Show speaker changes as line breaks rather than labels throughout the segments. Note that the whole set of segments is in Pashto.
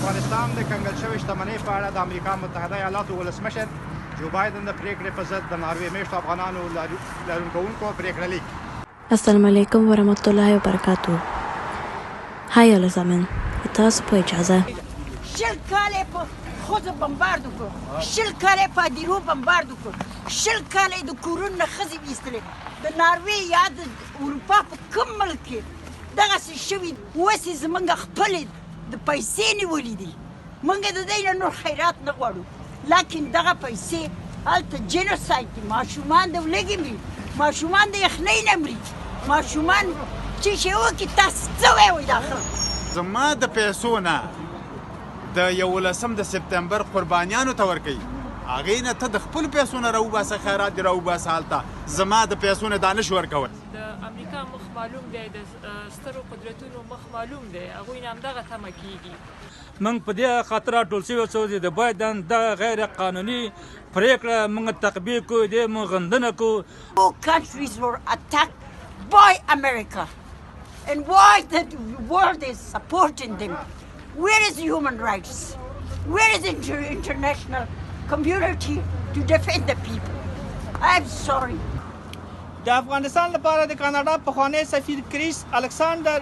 افغانستان د کنګل شوې شتمنۍ په اړه د امریکا متحده ایالاتو ولسمشر جو بایدن د پریکړې په ضد د ناروې میشتو افغانانو لاریون کوونکو پریکړه لیک.
السلام علیکم ورحمت الله وبرکاته. Hei alle sammen. تاسو په اجازه.
20 کاله یې په ښځو بمبارد وکړ، 20 کاله یې په ادیرو بمبارد وکړ، 20 کاله یې د کورونو نه ښځې ویستلې. د ناروې یا د اروپا په کوم ملک کې دغسې شوي؟ اوس یې زمونږ خپلې د پیسې نیولې دي. مونږ د دی نه نور خیرات نه غواړو، لاکن دغه پیسې هلته genocide دي. ماشومان د ولږې مري، ماشومان د یخنۍ نه مري، ماشومان چې شی وکړي. تاسو څه وایئ دا خلک؟
زما د پیسو نه د 11 د سپتمبر قربانیانو ته ورکوي، هغې نه ته د خپلو پیسو نه راوباسه، خیرات دې راوباسه. هلته زما د پیسو نه دا نشي ورکولی.
د امریکا مخ معلوم دی، د سترو قدرتونو مخ معلوم دی، هغوی نه همدغه تمه کیږي.
موږ په دې خاطر راټول شوي څو چې د بایدن دغه غیر قانوني پریکړه موږ تقبیح کوو، دې موږ غندنه کوو.
Two countries were attacked by America, and why the world is supporting them? Where is human rights? Where is international community to defend the people? I'm sorry.
د افغانستان لپاره د کاناډا پخوانی سفیر کریس الکساندر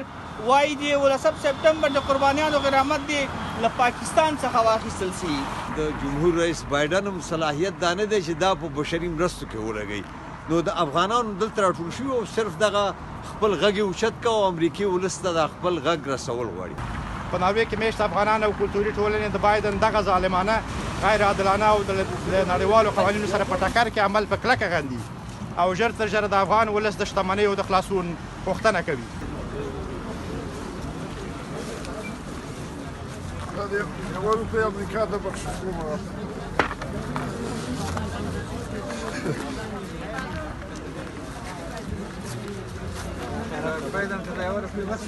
وایي، د 11 سپټمبر د قربانیانو غرامت دې له پاکستان څخه واخیستل شي.
د جمهور رئیس بایډن هم صلاحیت دا نه دی چې دا په بشري مرستو کې ولګوي. نو د افغانانو دلته راټول شوي او صرف دغه خپل غږ یې اوچت کړ او امریکې ولس ته دا خپل غږ رسول غواړي.
په ناروې کې میشت افغانان او کلتوري ټولنې د بایدن دغه ظالمانه، غیر عادلانه او د نړیوالو قوانینو سره په ټکر کې عمل په کلکه غندي او ژر تر ژره د افغان ولس د شتمنیو د خلاصون غوښتنه کوي.
1 روپۍ امریکا ته بخشش کوم.
بایدن ته 1 روپۍ بس.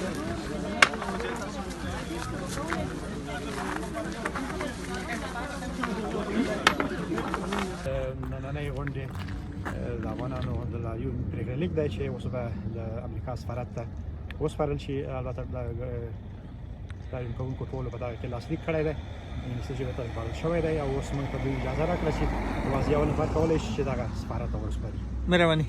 نننۍ غونډې د افغانانو د لاریون پرېکړه لیک دی چې اوس به د امریکا سفارت ته وسپارل شي. البته د لاریون کوونکو ټولو په دغه کې لاسلیک کړی دی، انګلیسي ژبې ته ژباړل شوی دی او اوس موږ ته دوی اجازه راکړه چې یوازې یو نفر کولی شي چې دغه سفارت ته وسپاري.
مهرباني.